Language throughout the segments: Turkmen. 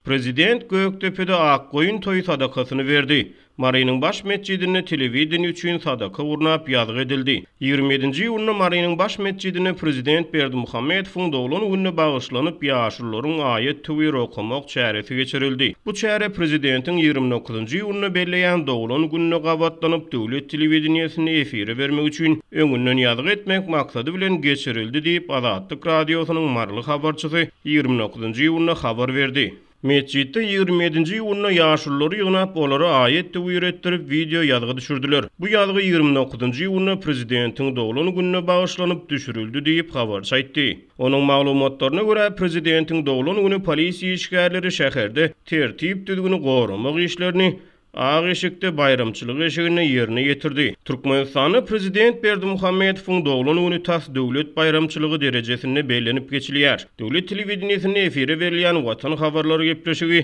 Prezident Gökdepede Akgoýun toý sadakasyny berdi. Marynyň baş metjidinde telewideniýe üçin sadaka gurnap ýazgy edildi. 27-nji iýunda Marynyň baş metjidinde prezident Berdimuhamedowyň doglan gününe bagyşlanyp ýaşulularyň aýat-töwir okamak çäresi geçirildi. Bu çäre prezidentiň 29-njy iýunda belleýän doglan gününe gabatlanyp döwlet telewideniýesinde efire bermek üçin öňünden ýazgy etmek maksady bilen geçirildi diýip, Azatlyk Radiosynyň maryly habarçysy 29-njy iýunda habar berdi. Metjitde 27-nji iýunda ýaşululary ýygnap, olara aýat-töwir etdirip, wideo ýazgy düşürdiler. Bu ýazgy 29-njy iýunda prezidentiň doglan gününe bagyşlanyp düşürildi diýip, habarçy aýtdy. Onuň maglumatlaryna görä, prezidentiň doglan güni polisiýa işgärleri şäherde tertip-düzgüni goramak işlerini Ak eşikde baýramçylyk eşiginde ýerine ýetirdi. Türkmenistanda prezident Berdimuhamedowyň doglan güni tas döwlet baýramçylygy derejesinde bellenip geçilýär. Döwlet telewideniýesinde efire berilýän Watan habarlary gepleşigi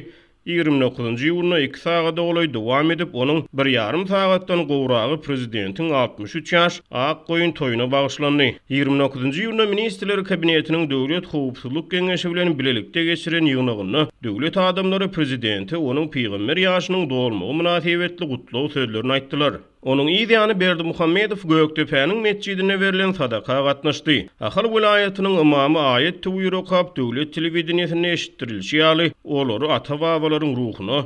29-njy iýunda iki sagada golaý dowam edip, onuň bir ýarym sagatdan gowragy prezidentiň 63 ýaş ak goýun toýuna bagyşlandy. 29-njy iýunda Ministrler Kabinetiniň Döwlet howpsuzlyk geňeşi bilen bilelikde geçiren ýygnagynda Döwlet adamlary prezidente onuň pygamber ýaşynyň dolmagy mynasybetli gutlag sözlerini aýtdylar. Onuň yz ýany Berdimuhamedow Gökdepäniň metjidinde berlen sadaka gatnaşdy. Ahal welaýatynyň ymamy aýat-töwir okap, döwlet telewideniýesinde eşitdirilişi ýaly, olary ata-babalaryň ruhuna,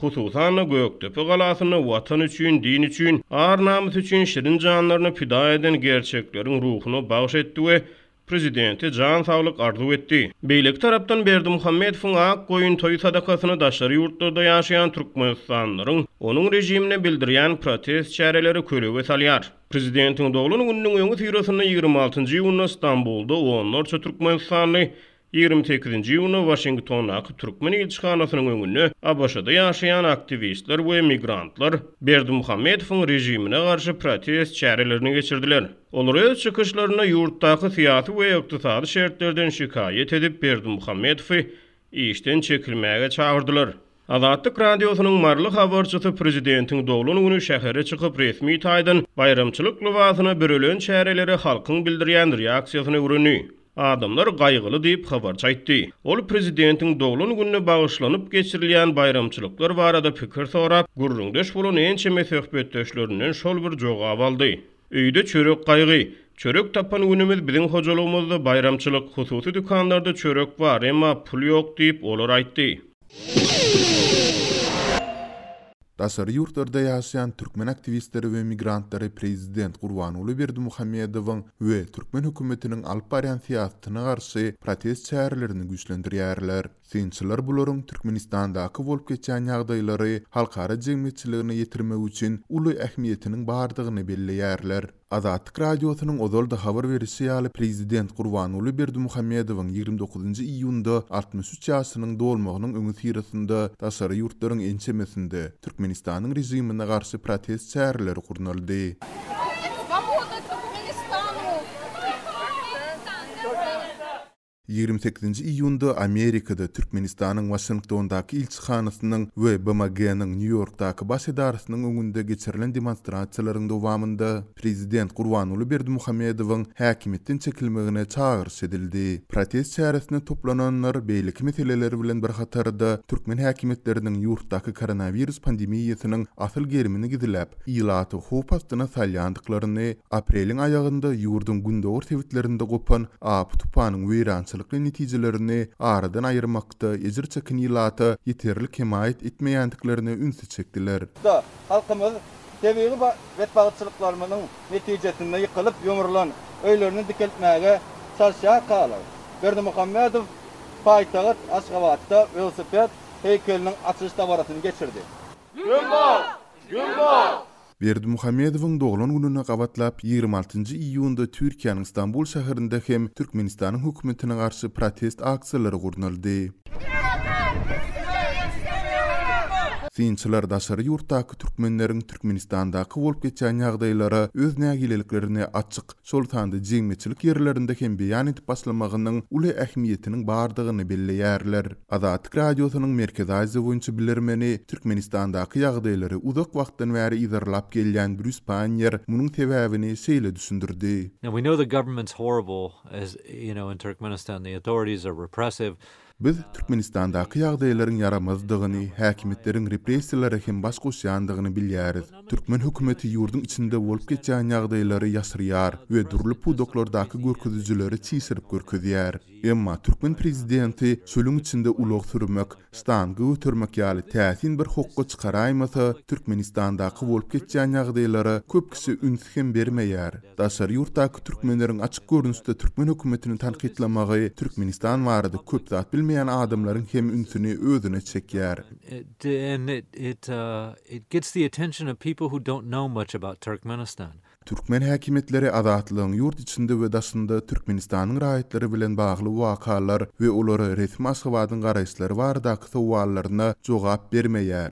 hususan-da, Gökdepe galasynda Watan üçin, din üçin, ar-namys üçin şirin janlaryny pida eden gerçekleriň ruhuna bagyş etdi we Prezidente jan saglyk arzuw etdi. Beýleki tarapdan Berdimuhamedowyň ak goýun toý sadakasyny daşary ýurtlarda ýaşaýan türkmenistanlylaryň onuň režimine bildirýän protest çäreleri kölege salýar. Prezidentiň doglan gününiň öňüsyrasynda 26-njy iýunda Stambulda onlarça türkmenistanly 28-nji iýunda Waşingtondaky türkmen ilçihanasynyň öňünde ABŞ-da ýaşaýan aktiwistler we migrantlar Berdimuhamedowyň režimine garşy protest çärelerini geçirdiler. Olar öz çykyşlarynda ýurtdaky syýasy we ykdysady şertlerden şikaýat edip, Berdimuhamedowy işden çekilmäge çagyrdylar. Azatlyk Radiosynyň maryly habarçysy prezidentiň doglan güni şähere çykyp, resmi taýdan baýramçylyk lybasyna bürelen çärelere halkyň bildirýän reaksiýasyny öwrendi. Adamlar gaýgyly diýip, habarçy aýtdy. Ol prezidentiň doglan gününe bagyşlanyp geçirilýän baýramçylyklar barada pikir sorap, gürrüňdeş bolan ençeme söhbetdeşlerinden şol bir jogaby aldy. Öýde çörek gaýgy. Çörek tapan günümiz biziň hojalygymyzda baýramçylyk. Hususy dükanlarda çörek bar, emma pul ýok diýip, olar aýtdy. Daşary ýurtlarda ýaşaýan türkmen aktiwistleri we migrantlary prezident Gurbanguly Berdimuhamedowyň we türkmen hökümetiniň alyp barýan syýasatyna garşy protest çärelerini güýçlendirýärler. Synçylar bularyň Türkmenistandaky bolup geçýän ýagdaýlary halkara jemgyýetçiligine ýetirmek üçin uly ähmiýetiniň bardygyny belleýärler. Azatlyk Radiosynyň ozal-da habar berişi ýaly, prezident Gurbanguly Berdimuhamedowyň 29-njy iýunda 63 ýaşynyň dolmagynyň öňüsyrasynda daşary ýurtlaryň ençemesinde Türkmenistanyň režimine garşy protest çäreleri gurnaldy. 28-nji iýunda Amerikada Türkmenistanyň Waşingtondaky ilçihanasynyň we BMG-niň Nýu-Ýorkdaky baş edarasynyň öňünde geçirilen demonstrasiýalaryň dowamynda prezident Gurbanguly Berdimuhamedowyň häkimiýetden çekilmegine çagyryş edildi. Protest çäresine toplananlar beýleki meseleler bilen bir hatarda türkmen häkimiýetleriniň ýurtdaky koronawirus pandemiýasynyň asyl gerimini gizläp, ilaty howp astyna salýandyklaryny, apreliň aýagynda ýurduň gündogar sebitlerinde gopan Apy-tupanyň weýrançylykly netijelerini aradan aýyrmakda ejir çeken ilata ýeterlik hemaýat etmeýändiklerine ünsi çekdiler. Da, halkymyz tebigy betbagtçylyklarymyzyň netijesinde ýykylyp ýumrulan öýlerini dikeltmäge çalyşýarkalar, Berdimuhamedow paýtagt Aşgabatda welosiped heýkeliniň açylyş dabarasyny geçirdi. Gün bor! Gün bor! Berdimuhamedowyň doglan gününe gabatlap, 26-njy iýunda Türkiýäniň Stambul şäherinde hem Türkmenistanyň hökümetine garşy protest aksiýalary gurnaldy. Synçylar daşary ýurtdaky türkmenleriň Türkmenistandaky bolup geçýän ýagdaýlara öz nägileliklerini açyk, şol sanda jemgyýetçilik ýerlerinde hem beýan edip başlamagynyň uly ähmiýetiniň bardygyny belleýärler. Azatlyk Radiosynyň Merkezi Aziýa boýunça bilermeni, Türkmenistandaky ýagdaýlary uzak wagtdan bäri yzarlap gelýän Brýus Panniýer munuň sebäbini şeýle düşündirdi. Now we know the government's horrible as you know in Turkmenistan the authorities are repressive. Biz Türkmenistandaky ýagdaýlaryň ýaramazdygyny, häkimiýetleriň repressiýalara hem baş goşýandygyny bilýäris. Türkmen hökümeti ýurduň içinde bolup geçýän ýagdaýlary ýaşyrýar we dürli pudaklardaky görkezijileri çişirip görkezýär. Emma türkmen prezidenti çölüň içinde ulag sürmek, ştanga götermek ýaly täsin bir hokga çykaraýmasa, Türkmenistandaky bolup geçýän ýagdaýlara köp kişi üns hem bermeýär. Daşary ýurtdaky türkmenleriň açyk görnüşde türkmen hökümetini tankytlamagy Türkmenistan barada köp zat bilmeýän adamlaryň hem ünsüni özüne çekýär. Türkmen häkimiýetleri Azatlygyň ýurt içinde we daşynda Türkmenistanyň raýatlary bilen bagly wakalar we olara resmi Aşgabadyň garaýyşlary baradaky sowallaryna jogap bermeýär.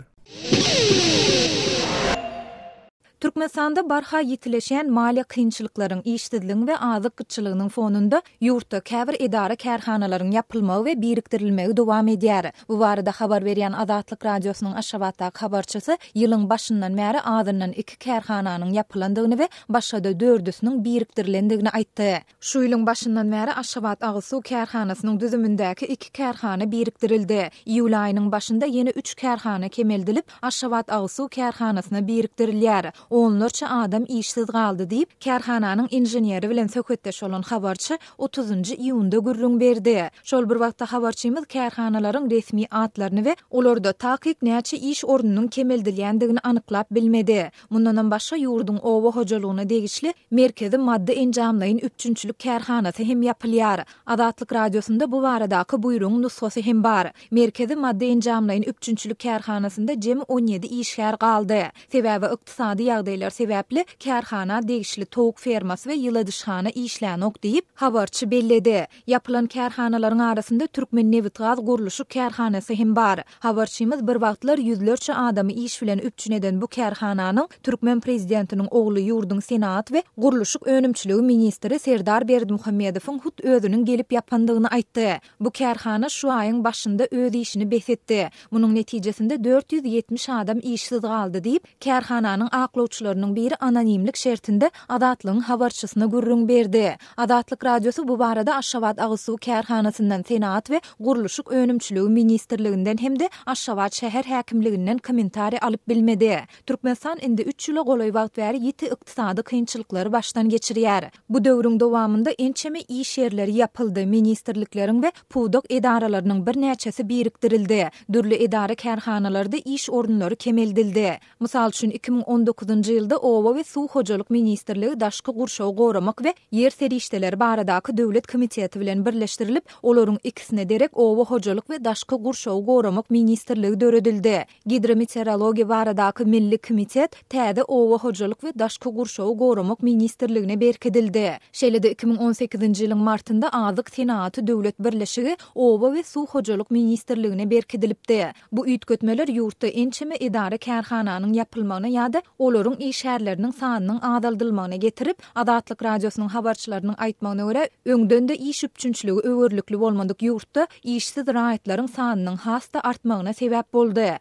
Türkmenistanda barha ýitileşýän maliýe kynçylyklaryň, işsizligiň we azyk gytçylygynyň fonunda ýurtda käbir edara-kärhanalaryň ýapylmagy we birikdirilmegi dowam edýär. Bu barada habar berýän Azatlyk Radiosynyň Aşgabatdaky habarçysy ýylyň başyndan bäri azyndan iki kärhananyň ýapylandygyny we başga-da dördüsiniň birikdirilendigini aýtdy. Şu ýylyň başyndan bäri Aşgabat agyz suw kärhanasynyň düzümindäki iki kärhana birikdirildi. Iýul aýynyň başynda ýene üç kärhana kemeldilip, Aşgabat agyz suw kärhanasyna birikdirilýär. Onlarça adam işsiz galdy diýip, kärhananyň inženeri bilen söhbetdeş bolan habarçy otuzynjy iýunda gürrüň berdi. Şol bir wagtda habarçymyz kärhanalaryň resmi atlaryny we olarda takyk näçe iş ornunyň kemeldilýändigini anyklap bilmedi. Mundanam başga ýurduň oba hojalygyna degişli Merkezi maddy-enjamlaýyn üpjünçilik kärhanasy hem ýapylýar. Azatlyk Radiosynda bu baradaky buýrugyň nusgasy hem bar. Merkezi maddy-enjamlaýyn üpjünçilik kärhanasynda jemi 17 işgär galdy. Sebäbi ykdysady ýagdaýlar sebäpli kärhana degişli towuk fermasy we ýyladyşhana işlänok diýip, habarçy belledi. Ýapylan kärhanalaryň arasynda Türkmennebitgazgurluşyk kärhanasy hem bar. Habarçymyz bir wagtlar ýüzlerçe adamy iş bilen üpjün eden bu kärhananyň türkmen prezidentiniň ogly ýurduň senagat we gurluşyk önümçiligi ministri Serdar Berdimuhamedowyň hut özüniň gelip ýapandygyny aýtdy. Bu kärhana şu aýyň başynda öz işini bes etdi. Munuň netijesinde 470 adam işsiz galdy diýip, Kärhananyň aklawçylarynyň biri anonimlik şertinde Azatlygyň habarçysyna gürrüň berdi. Azatlyk Radiosy bu barada Aşgabat agyz suw kärhanasyndan, Senagat we gurluşyk önümçiligi ministrliginden hem-de Aşgabat şäher häkimliginden kommentariý alyp bilmedi. Türkmenistan indi üç ýyla golaý wagt bäri ýiti ykdysady kynçylyklary başdan geçirýär. Bu döwrüň dowamynda ençeme iş ýerleri ýapyldy, ministrlikleriň we pudak edaralarynyň birnäçesi birikdirildi, dürli edara-kärhanalarda iş orunlary kemeldildi. Mysal üçin, 2019-njy ýylda Oba we suw hojalyk ministrligi Daşky gurşawy goramak we ýer serişdeleri baradaky döwlet komiteti bilen birleşdirilip, olaryň ikisine derek Oba hojalyk we daşky gurşawy goramak ministrligi döredildi. Gidrometeorologiýa baradaky milli komitet täze Oba hojalyk we daşky gurşawy goramak ministrligine berkidildi. Şeýle-de 2018-nji ýylyň martynda Azyk senagaty döwlet birleşigi Oba we suw hojalyk ministrligine berkidilipdi. Bu üýtgetmeler ýurtda ençeme edara-kärhananyň ýapylmagyna ýa-da olaryň işgärleriniň sanynyň azaldylmagyna getirip, Azatlyk Radiosynyň habarçylarynyň aýtmagyna görä, öňden-de iş üpjünçiligi öwerlikli bolmadyk ýurtda işsiz raýatlaryň sanynyň has-da artmagyna sebäp boldy.